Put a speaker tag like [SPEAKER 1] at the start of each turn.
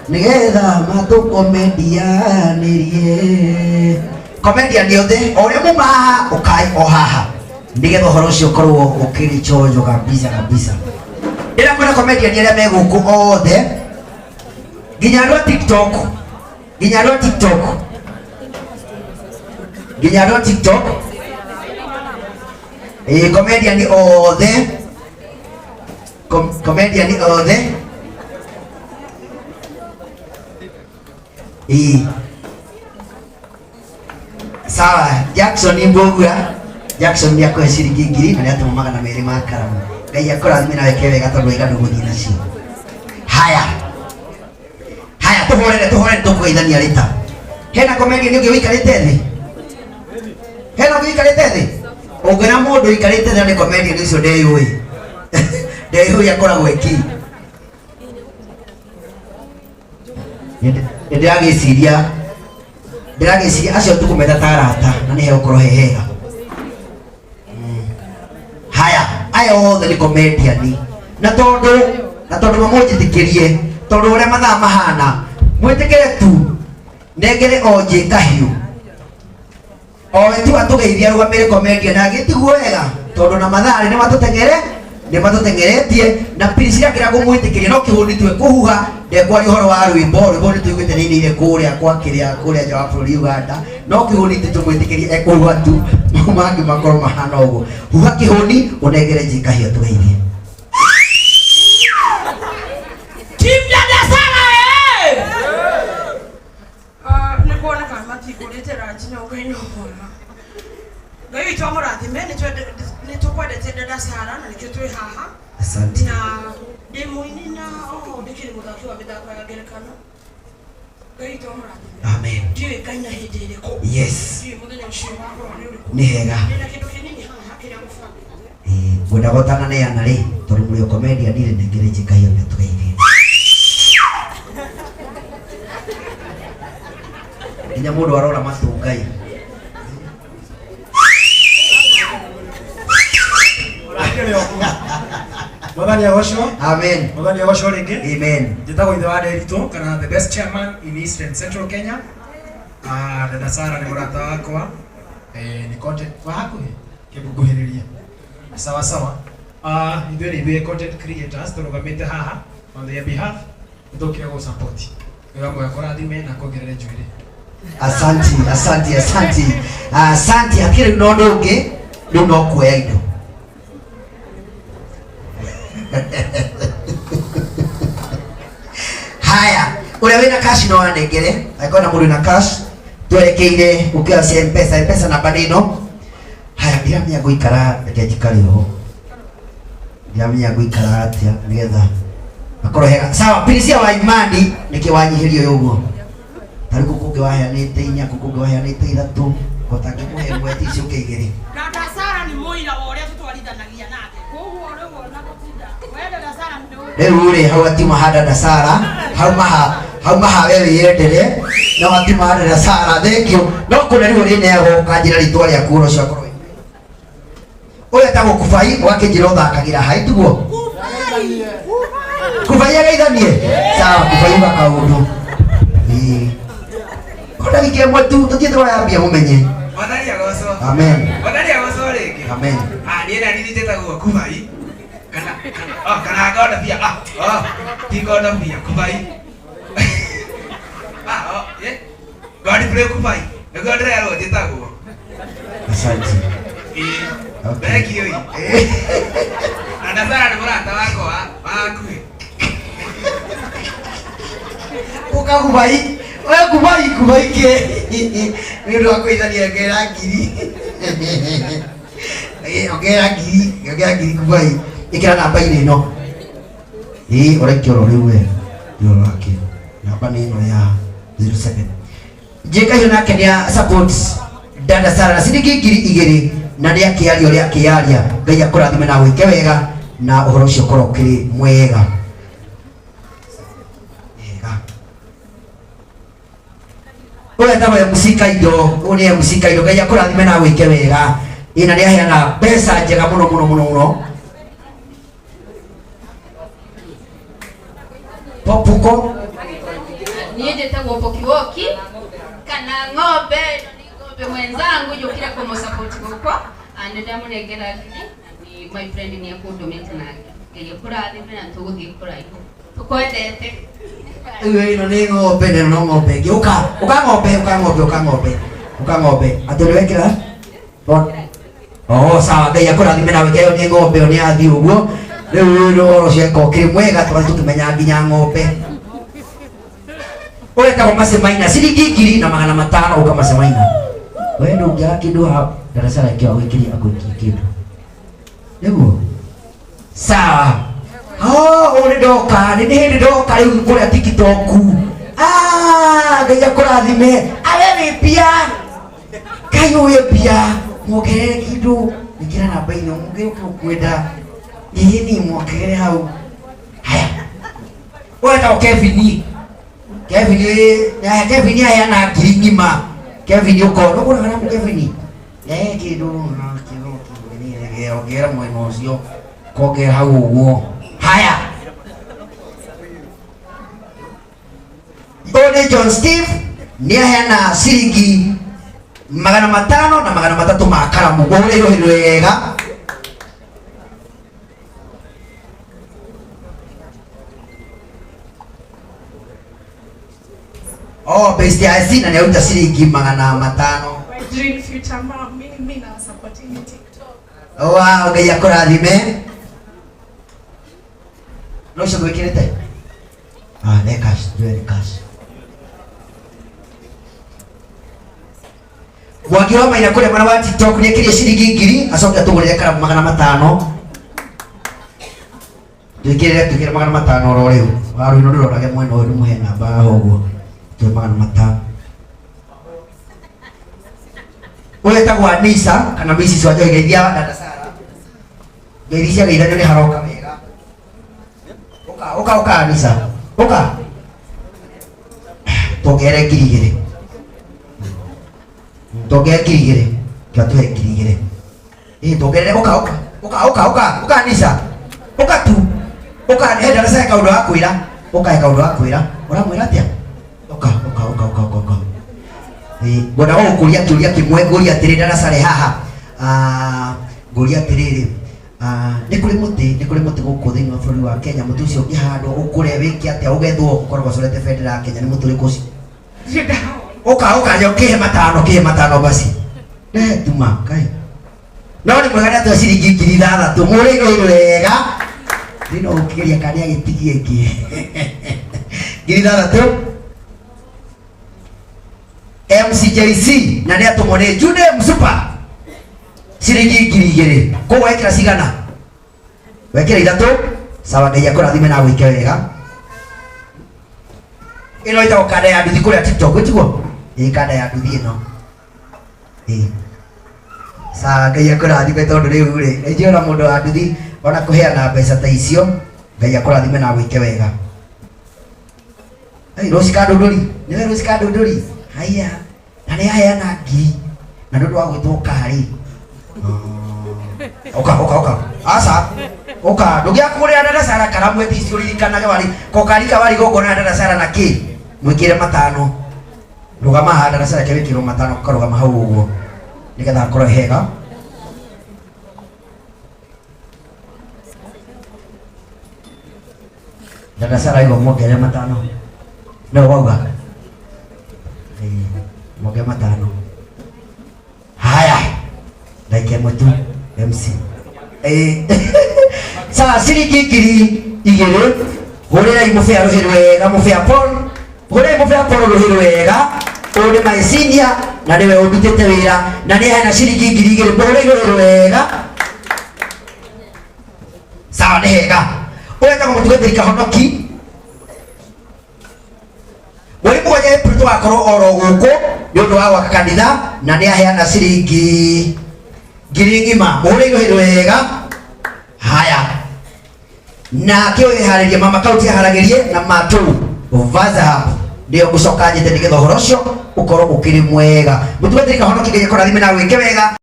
[SPEAKER 1] Nigetha matũkomedianĩrie comedian othe o ũrĩa muma haha ũkai o haha nigetha ũhoro ũcio ũkorwo ũkĩrĩ chonjo kabisa kabisa. Ndĩrakwĩra comedian arĩa me gũkũ othe, nginya andũ a TikTok, nginya andũ a TikTok, nginya andũ a TikTok, ĩĩ, comedian othe, comedian othe, ĩĩ, sawa. Jackson Mbogua, Jackson nĩ akũhe ciringi 1000 na nĩ atũma 200 ma karamu. Ngai akũrathime na weke wega tondũ waiga ndũgũthiĩ nacio. Haya haya, tũhorere tũhorere, tũkũgeithania rĩta. Hena comedian ũngĩ ũikarĩte thĩ? Hena ũngĩ ũikarĩte thĩ? Ũngĩona mũndũ ũikarĩte thĩ na nĩ comedian ũcio, ndeyũĩ, ndeyũĩ akoragwo eki. Nĩ ndĩragĩciria, ndĩragĩciria acio tũkũmeta ta arata na nĩ hegũkorwo he hega. Haya, aya othe nĩ comedian, na tondũ mamũnjĩtĩkĩrie, tondũ ũrĩa mathaa mahana, mwĩtĩkĩre tu nengere o njĩ kahiũ o we tu atũgeithia, arũgamĩre comedian agĩtiguo wega, tondũ na mathaa rĩ nĩ matũteng'eretie na Priscilla kĩrĩa ngũmwĩtĩkĩria no kĩhũni twe kũhuha. Ndekwaria ũhoro wa rwĩmbo, rwĩmbo nĩ tũiguĩte nĩ inĩire kũrĩa kwa kĩrĩa kũrĩa nja wa bũrũri Uganda, no kĩhũni ti tũmwĩtĩkĩrie ekũhuha tu, mau mangĩ makorwo mahana ũguo. Huha kĩhũni ũnengere njĩ kahiũ tũgeithie.
[SPEAKER 2] Team Dada Sara, eh! Ah, nĩ kuoneka matingũrĩte ranji no Ngai no mwega. Ngai witũ amũrathime. Nĩ tũkwendete Dada Sara na nĩkĩo twĩ haha.
[SPEAKER 1] Asante.
[SPEAKER 2] Na ndĩ mũini na oho ndĩkĩrĩ mũthaki wa mĩthako ya ngerekano. Ngai witũ amũrathime.
[SPEAKER 1] Amen.
[SPEAKER 2] Ndiũĩ ngaina hĩndĩ ĩrĩkũ. Ndiũĩ mũthenya ũcio wakorwo nĩ ũrĩkũ.
[SPEAKER 1] Nĩ hega.
[SPEAKER 2] Ndĩna kĩndũ kĩnini haha kĩrĩa mũbangĩte.
[SPEAKER 1] Ĩĩ, ngwendaga ũtananeana rĩ, tondũ mũrĩ o comedian rĩ, nengere njĩ kahiũ nĩ tũgeithie nginya mũndũ arora matũ Ngai.
[SPEAKER 3] Mwathani agocwo.
[SPEAKER 1] Amen.
[SPEAKER 3] Mwathani agocwo rĩngĩ.
[SPEAKER 1] Amen.
[SPEAKER 3] Njĩtagwo ithe wa Nderitu kana the best chairman in East and Central Kenya. Ah, Dada Sara nĩ mũrata wakwa. Eh, nĩ content wa hakuhĩ kĩnguhĩrĩria. Sawa sawa. Ah, ithuĩ nĩ ithuĩ content creators tũrũgamĩte haha on their behalf, nĩtũkire gũ support. Nĩgamwe akũrathime na kuongerere njuĩrĩ.
[SPEAKER 1] Asanti, asanti, asanti, asanti. Hatirĩ rĩu na ũndũ ũngĩ, rĩu no kuoya indo. Haya, ũrĩa wĩna cash no anengere, angĩkorwo na mũndũ wĩna cash, twerekeire gũkĩra cia Mpesa. Mpesa namba nĩ ĩno. Haya, ndiramenya ngũikara, reke njikare ũũ, ndiramenya ngũikara atĩa nĩgetha akorwo hega. Sawa, Prisia wa Imani, nĩkĩ wanyihĩrio ũyũ ũguo? Tarĩ kũ kũngĩ waheanĩte 4, kũ kũngĩ waheanĩte 3, gotangĩmũhe ĩmwe ti ciũke 2.
[SPEAKER 2] Dada Sara nĩ mũira wa ũrĩa tũtwarithanagia nake, koguo rĩu ona gũtinda we Dada Sara nĩ
[SPEAKER 1] Rĩu rĩ, hau atiuma ha Dada Sara, hau maha we wĩyendere, no hatiuma ha Dada Sara. Thank you. No kũna rĩu ũrĩneagwo ũkanjĩra rĩtwa rĩaku ũhoro ũcio akorwo wĩ ũyũ etagwo Kubai, ũgakĩnjĩra ũthakagĩra hai tiguo Kubai ageithanie. Sawa, Kubai uga kaũndũ. Ĩĩ. Ko ndagĩka ĩmwe tu tũthiĩ tũroya mbia mũmenye.
[SPEAKER 4] Mwathani agocwo.
[SPEAKER 1] Amen.
[SPEAKER 4] Mwathani agocwo rĩngĩ.
[SPEAKER 1] Amen.
[SPEAKER 4] Ah, niĩ na niĩ njĩtagwo Kubai. Kana ngondobia. Ah, oh, ti ngondobia, Kubai. Ah, oh, eh. Godfrey Kubai. Nĩguo ndĩrerwo njĩtagwo.
[SPEAKER 1] Asante.
[SPEAKER 4] Ĩĩ.
[SPEAKER 1] Okay.
[SPEAKER 4] Thank you. Na Dada Sara nĩ mũrata wakwa wa hakuhĩ.
[SPEAKER 1] Uka Kubai, we Kubai, Kubai ke nĩ ũndũ wa kũithania ongerera 1000. Ĩ, ongerera 1000, ongerera 1000 Kubai, ĩkĩra namba-inĩ ĩno. Ĩ, ũraikia oro rĩu we nĩ ũrora kĩ namba nĩ ĩno ya 07. Njĩka hiyo nake nĩ a support Dada Sara na ciringi 2000 na nĩ akĩaria ũrĩa akĩaria. Ngai akũrathime na gwĩke wega na ũhoro ũcio ũkorwo ũkĩrĩ mwega wega. Ũyũ etagwo MC Kaindo, ũyũ nĩ MC Kaindo. Ngai akũrathime na gwĩke wega. Ĩ, na nĩ aheana mbeca njega mũno mũno mũno mũno. Popuko
[SPEAKER 5] Niĩ njĩtagwo Pokiwoki kana ng'ombe ĩno nĩ ng'ombe mwenzangu njũkire kũmũsupport gũkũ. Nĩ ndamũnengera ngiri na nĩ my friend nĩ ekũndũmĩte nake. Ngai akũrathime na tũgũthiĩ kũraihu. Tũkwendete.
[SPEAKER 1] Rĩu ĩno nĩ ng'ombe na ĩno no ng'ombe ĩngĩ. Ũka, ũka ng'ombe, ũka ng'ombe, ũka ng'ombe. Ũka ng'ombe. Atĩ nĩ wekĩra? Oh, sawa, Ngai akũrathime na wĩke ĩyo nĩ ng'ombe ĩyo nĩ yathiĩ ũguo. Rĩu rĩu ũhoro ũcio eka ũkĩrĩ mwega tũgathiĩ tũkĩmenya nginya ng'ombe. Ũretagwo Macemaina, ciringi 1500 ũka Macemaina. We ndũngĩaga kĩndũ haha ndaraca reke agwĩkĩrie agwĩkie kĩndũ. Nĩguo? Sawa. Oh, ũyũ nĩ ndoka, nĩ nĩ hĩndĩ ndoka rĩu kũrĩa TikTok. Ah, Ngai akũrathime. Awe wĩ mbia. Ngai wĩ mbia. Muongerere kĩndũ, ĩkĩra namba ĩno, mũngĩ ũkwenda. Ĩĩ ni muongerere hau. Haya. Ũyũ etagwo Kevin. Kevin, eh, Kevin aheana ngiri ng'ima. Kevin ũko, ndũgũraga na Kevin. Eh, kĩndũ na kĩndũ kĩndũ ongera mwena ũcio kongera hau ũguo. Haya. Ũyũ nĩ John Steve nĩ aheana ciringi 500 na 300 ma karamu. Ũhũrĩirwo hĩndĩ wega. Oh, best ya si na nĩaruta ciringi 500.
[SPEAKER 6] My dream future mom, mimi na supporting TikTok.
[SPEAKER 1] Wow, Ngai akũrathime. No ũcio gwĩkĩrĩte? Ah, nĩ cash, nĩ cash. Mwangi wa Maina kũrĩa mwena wa TikTok nĩ ekĩrie ciringi 1000 acoke atũgũrĩre karamu 500. Twĩkĩrĩre twĩkĩre 500 oro rĩu. Waru ĩno ndũrorage mwena ũyũ ndũmũhe namba haha ũguo. Twĩ 500. Ũyũ etagwo Anisa kana Mrs. Wanjohi geithia dada Sara. Ngeithi cia geithanio nĩ haroka wega. Ũka ũka ũka Anisa. Ũka. Tuongerere 2000. Tuongerere 2000. Kĩa tuhe 2000. Ĩĩ tuongerere ũka ũka. Ũka ũka ũka ũka Anisa. Ũka tu. Ũka he darasa he kaũndũ ga kwĩra. Ũka he kaũndũ ga kwĩra. Ũramwĩra atĩa? Ũka ũka ũka ũka ũka ũka. Ĩĩ ngwenda gũgũkũria kĩũria kĩmwe ngũria atĩrĩ darasa rĩ haha. Ah, ngũria atĩrĩrĩ. Ah, nĩ kũrĩ mũtĩ nĩ kũrĩ mũtĩ gũkũ thĩinĩ wa bũrũri wa Kenya mũtĩ ũcio ũngĩhandwo ũkũre wĩke atĩa ũgethwo ũkoragwo ũcorete bendera ya Kenya nĩ mũtĩ ũrĩkũ ũcio? Ũka ũka nyo kĩhe matano kĩhe matano basi. Ne tuma kai. No nĩ mwega nĩ ciringi 6000 mũrĩ iro wega. Nĩ no ũkĩgeria kana agĩtigie ĩngĩ. 6000 MCJC na nĩ atũmwo nĩ Jude Msupa ciringi 2000 koguo wekĩra cigana wekĩra ithatũ sawa Ngai akũrathime na agwĩke wega ĩno ĩtagwo kanda ya nduthi kũrĩa TikTok ĩtiguo ĩ kanda ya nduthi ĩno ĩ sawa Ngai akũrathime tondũ rĩu rĩ nĩnjũĩ ona mũndũ wa nduthi ona kũheana mbeca ta icio Ngai akũrathime na agwĩke wega Ai, Rose Kandũndũri nĩwe Rose Kandũndũri haya na nĩ aheana ngiri na nĩ ũndũ wa gwĩtwo karĩ ũka ũka ũka aca ũka ndũngĩakũrĩra dada Sara karamu eti icio ũririkanage wari kokarika wari gongona na dada Sara na kĩ mwĩkĩre matano rũgama haha dada Sara kewĩkĩrwo matano karũgama hau ũguo nĩgetha hakorwo hega dada Sara igua muongerere matano no wauga muongerere matano haya ndagĩka ĩmwe tu MC sawa ciringi 2000 hũrĩrai mũbĩa rũhĩ rwega mũbĩa Paul hũrĩrai mũbĩa Paul rũhĩ rwega ũyũ nĩ my senior na nĩwe ũndutĩte wĩra na nĩ hena ciringi 2000 mũhũrĩrai rũhĩ rwega sawa nĩ hega ũyũ etagwo mũtungatĩri Kahonoki mweri mũgwanja April tũgakorwo oro gũkũ nĩ ũndũ wa gwaka kanitha na nĩ aheana ciringi ngiri ng'ima mũhũrĩirwo hĩndĩ wega haya na kĩo ĩharĩrie mama kaunti aharagĩrie na matũ vaza nĩyo ngũcoka njĩte nĩgetha ũhoro ũcio ũkorwo ũkĩrĩ mwega mũtungatĩri Kahonoki Ngai akũrathime na gwĩke wega.